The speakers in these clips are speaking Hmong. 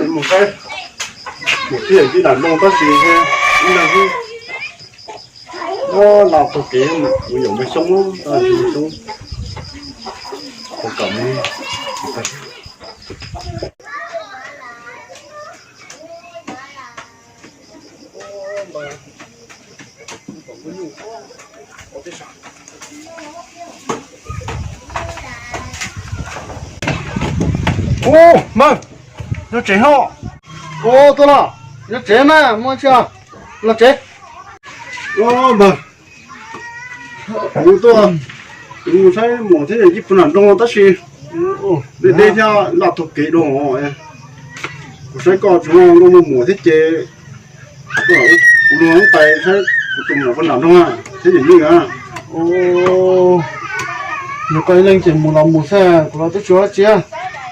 Mus saib, mus thiaj ib nram nroog tab sis ib leeg xwb. Lam taug kev mus yaum Maiv Xyoob, Maiv Xyoob puas kam mus. Ub, Maiv, los tsev hos. Ub, tuaj los, los tsev mas muaj tsi, los tsev. Ub, Maiv, kuv tuaj, kuv mus saib muam thiab yawm yij puag nram nroog tab sis deb deb thiab lam taug kev dua. Kuv saib koj tsis muaj nkauj muaj muam thiab ces kuv los tais saib kuv tus muam puag nram nroog thiab yawm yij na. Yog koj ib leeg ces mus los mus xwb, kuv los twb tsis ua dab tsi,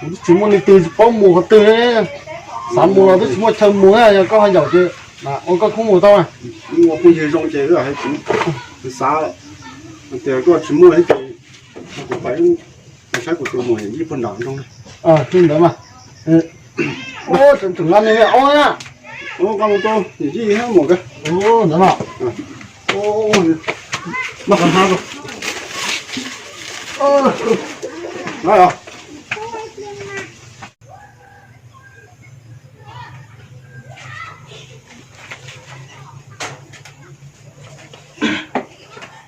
kuv twb tsis muaj leej twg tsis paub mus qhov twg, xav mus los twb tsis muaj chaw mus na. Yog koj ho yaum ces ua koj khub mus tau. Ua phooj ywg zoo ces wb hais kuv xav tias koj tsis muaj ces kuv pais saib kuv tus muam yawm yij puag nram nroog. Li ntawd mas. Ub, tseem nqa niag aub na. Ub, nqa mus rau yawm yij thiab muam kawg. Ub, ntawd no. Ub, nqa qhov hnab rau.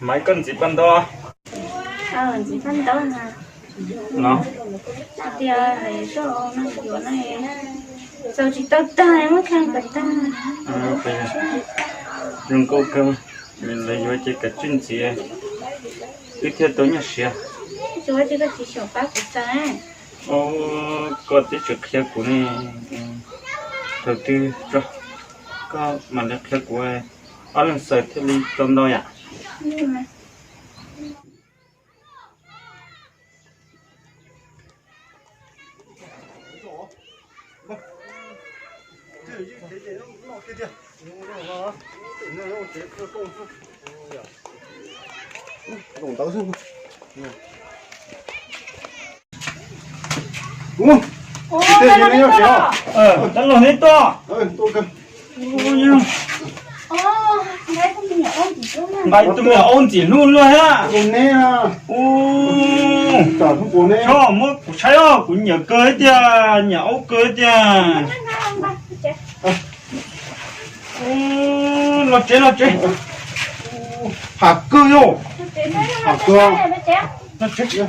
Maiv, koj ntxiv paj ntaub. Ntxiv paj ntaub na. Tias tuaj no yuav no, txaus tsis tau tag, muab kheej kom tag. Zoo nkauj kawg, lawv yuav ces kav tsij ntxiv, wb thiaj tau nyiaj siav. Tsis ua ces koj tsis xyaum pab kuv txaus. Koj twb tsis qhia kuv ne, thaum twg koj mam li qhia kuv, ob leeg xaws thiaj li tau ntau yam. Tab los neb tuaj. Nqa tus me nyuam aub ntxim hlub luaj thiab. Tso muab kuv saib os, kuv nyiam kawg tiag, nyiam aub kawg tiag. Los tsev, los tsev. Ham kawg yom. Ham kawg. Los tsev.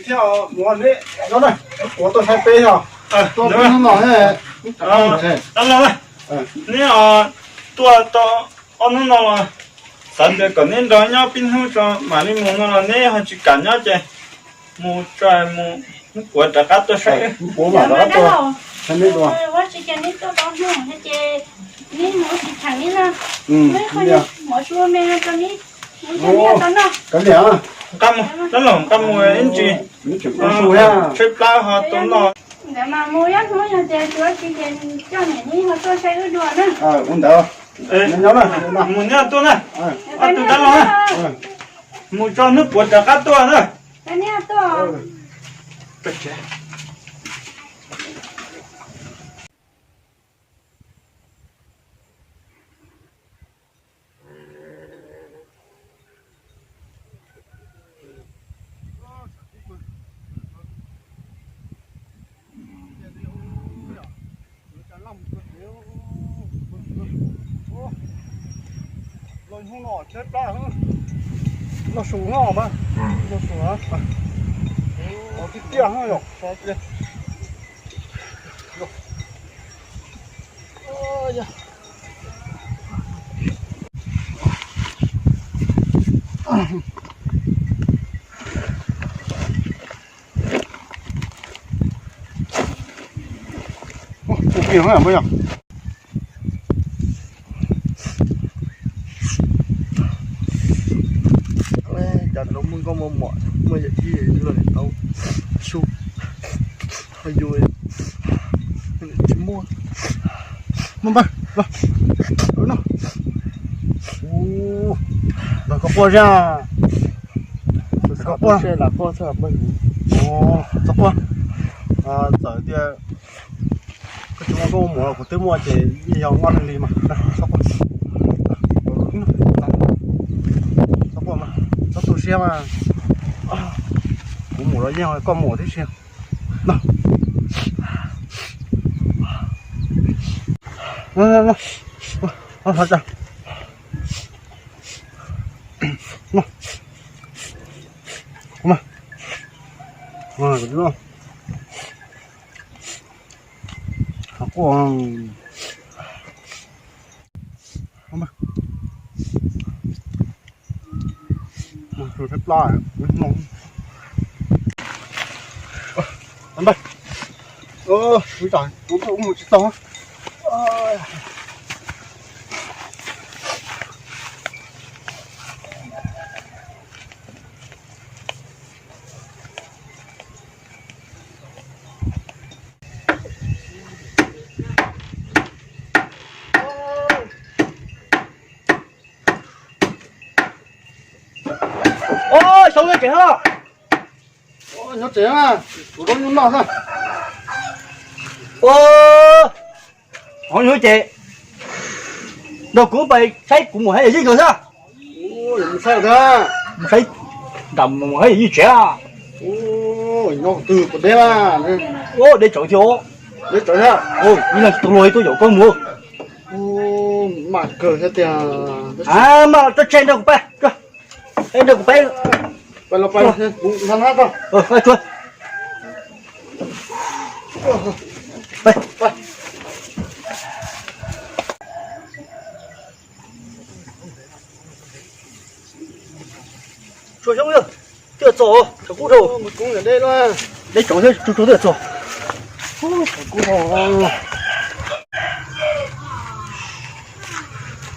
Thiab mus neb nyob na, kuv tuaj saib peb os. Tuaj peb hnub no thiab. Neb tuaj tau ob hnub no los xav tias kom neb nrog nyob peb hnub tso mam li mus no los neb ho tsis kam nyob ces mus tso, mus hnub puav rov qab tuaj saib. Hnub puav mam rov qab tuaj saib neb dua. Ua tsis ces neb tuaj tau hnub ces neb mus tsis cheem neb no. Neb qhov muab sua me rau neb, neb tau noj. Kav liam, nqa mus, rov los nqa mus ib ntsis, tshaib plab ho tau noj. Ntawd mas mus ib hnub yog tias tsis ua tsis ces coj niam neb ho tuaj saib wb dua na. Ua ntawd, mus neb tuaj na, ob tug dab laug na, mus tso hnub puav rov qab tuaj na. Los hnub no tshaib plab, noj su no mas, noj su, tiaj tiaj yom. Ua plig na, yog cov lub muaj nkauj muaj muam, muaj yawm yij luaj tau su, ho yus tsis muaj. Muaj npawg los no. Los koj quaj zaj, koj quaj, txhob quaj. Txawm tias koj tsis muaj koj ua muam los kuv twb muaj ces yeej yog noj li mas. Txhob quaj, txhob quaj mas, txhob tu siab mas. Kuv muam los yeej koj muam tib si. Xyov nyob tsev os. Nyob tsev, kuv lub nyuj noj xwb. Ov, nyob ces nrog kuv pais saib kuv mus hais yawm yij nkawd xwb. Mus saib nram mus hais yawm yij tsev. Ov, deb tsawv thiab. Ib leeg tsis tau luag tuaj yaum koj mus. Mas kawg thiab tiag. Mas tso tseg nrog kuv pais. Nrog kuv pais. Tsuag xyoob yog, twb txog, tshav kub dhau. Deb tsawv thiab, tsuag tsuag twb txog.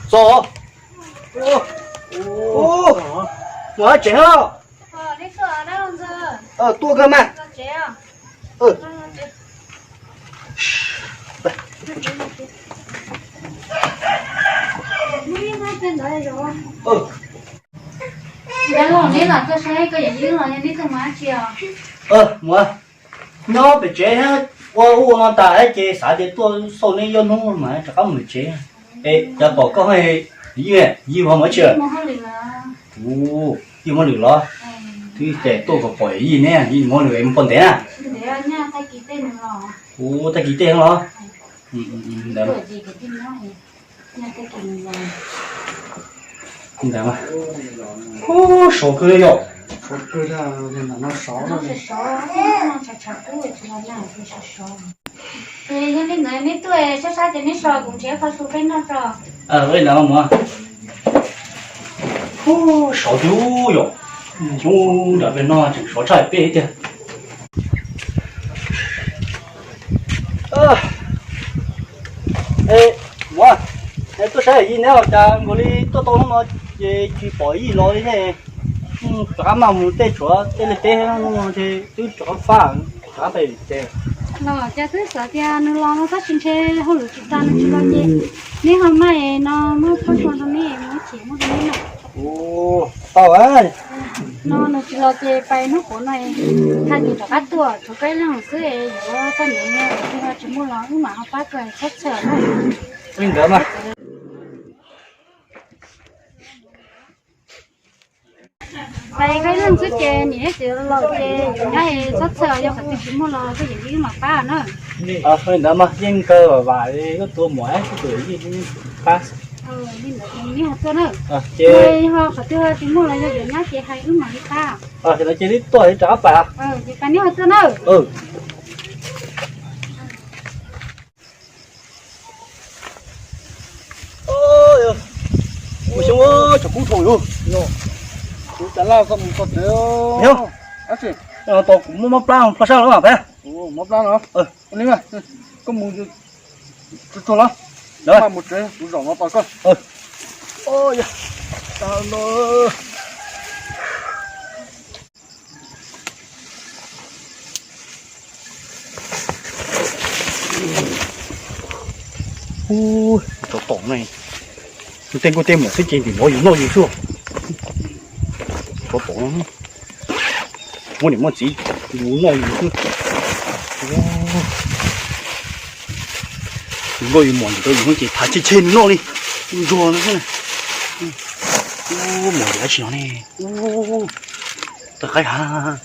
Txog. Mus tsev os. Tuaj kawg mas. Mus, nyob pem tsev ua ub ua no tas ces xav tias tuaj xauj neb ib hnub mas rov qab mus tsev. Es cas pom koj, yij, yij ho mus tsev? Ua, yij muaj lwm los? Twb ces tuaj kom pom yij neb, yij muaj lwm mus poj ntev na. Ua, tag kis tej los? Ntawd. Ntawd mas. Ub, sov kawg li yom. Yog li ntawd neb tuaj sab sab ces neb so kuv nrhiav qho su peb noj tso. Ntawd mas. Ub, sov twb yom. Xyoob nram peb no tseem sov tshaj peb tiag. Muam, tuaj saib yij neb los cas nkaus li tuaj tau hnub no ces tsis pom yij los li ne. Rov qab maj mus tej tshuav tej liaj teb no ces twb rov qab fab, rov qab pem tsev. Los cas twb xav tias nws los no tab sis ntshe hauj lwm tsis tas nws tsis los ces neb ho maj es no muab pob tsuas rau neb mus ib chim muab rau neb noj. Tau. No nws tsis los ces pais hnub puav no es tag kis rov qab tuaj, tshuav koj ib leeg xwb es yuav koj niam tsis ho tsis muaj los wb mam ho pab koj txhob txhawj na. Li ntawd mas. Pais koj ib leeg xwb ces niam thiab txiv laus ces nyob es txhob txhawj, yog qhov twg tsis muaj los koj yawm yij wb mam pab na. Li ntawd mas yeej kawg vam, vam koj tus muam koj tus yawm yij pab. Li ntawd ces neb ho tuaj na. Ces ho qhov twg tsis muaj los yog yuav nyob ces hais wb mam li pab. Ces no cia li tuaj rov qab pais. Ces pais neb ho tuaj na. Mus xyoob, tshav kub dhau yus. Kuv cas laj koj mus koj tsev. Yog, tab sis tau kuv muab mob plab plho sab los mas peb. Mob plab no. Li mas, koj mus tsuag tsuag los. Mas mus tsev kuv zaum no tos koj. Ub, tsov tom ne. Tej nkauj tej muam xwb ces ntim mov yus noj yus xwb. Tsov tom muaj niam muaj txiv, yus noj yus xwb. Yus nkauj yus muam ntim rau yus xwb ces phav chej chej nws noj li ntsuag no xwb. Muam dab tsi no ne? Tawg qaib hav.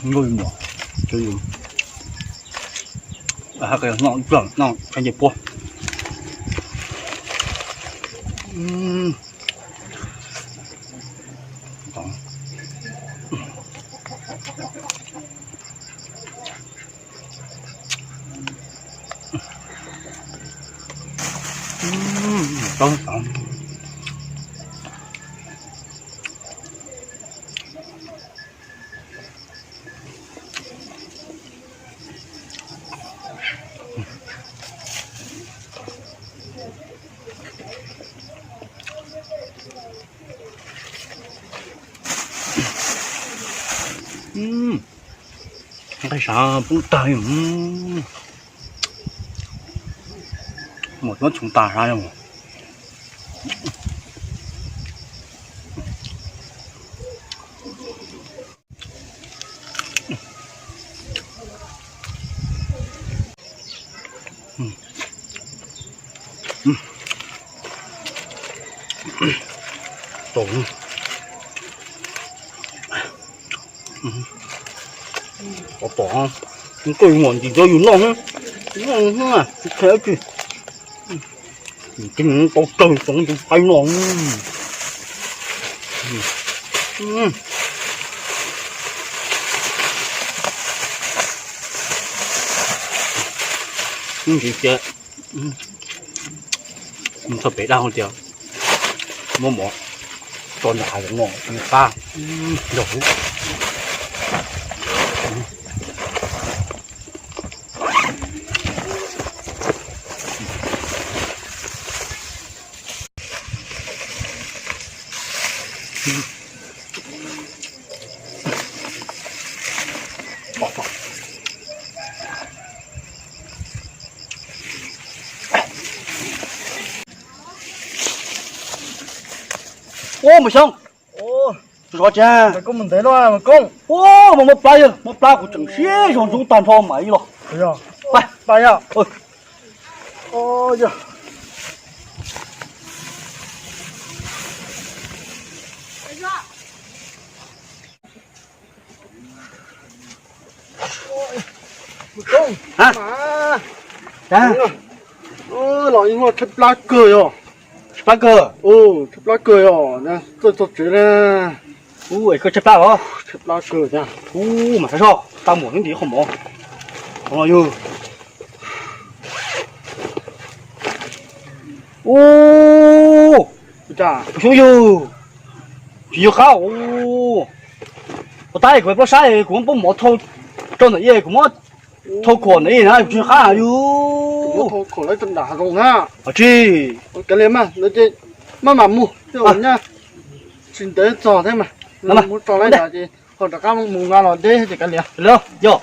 Nkauj yus muam, cov yus noj, noj tshaj nce puab. Nqaij sav poob tag li. Muam tub txhoov tas sav li. Pom pom, nkauj yus muam ntim rau yus noj xwb, noj xwb, tsis qhia dab tsi. Tau tsawg tsoov tus qaib no. Ntxiv tias txog pem dab hau tias muab mov tso nram hav zoov no nws qab nrog huv. Ub, Maiv Xyooj, zov tsev. Ub, mas muab plab yog muab plab kuv tseem siab zog ntxub tag nrho mas ib los. Los ib muaj tshaib plab kawg yog. Tshaib plab kawg. Tshaib plab kawg yog, txawj txog tsev na. Ub, es koj tshaib plab los? Tshaib plab kawg thiab. Ub, mas saib soj, tau muam hnub ntim qhov mov. Qhov no yog. Ub, xyoob yug, tsis yog qab. Ua tab kuv plaub sab kuv muab poob mov rau ntawm i, kuv muab thau khuam ntawm i na, tsis yog qab yug. Tsis, maj mam mus, tsis ntev txog thiab mas. Mus tso lawm ces ho rov qab mus nqa los deb ces kav liam. Yog.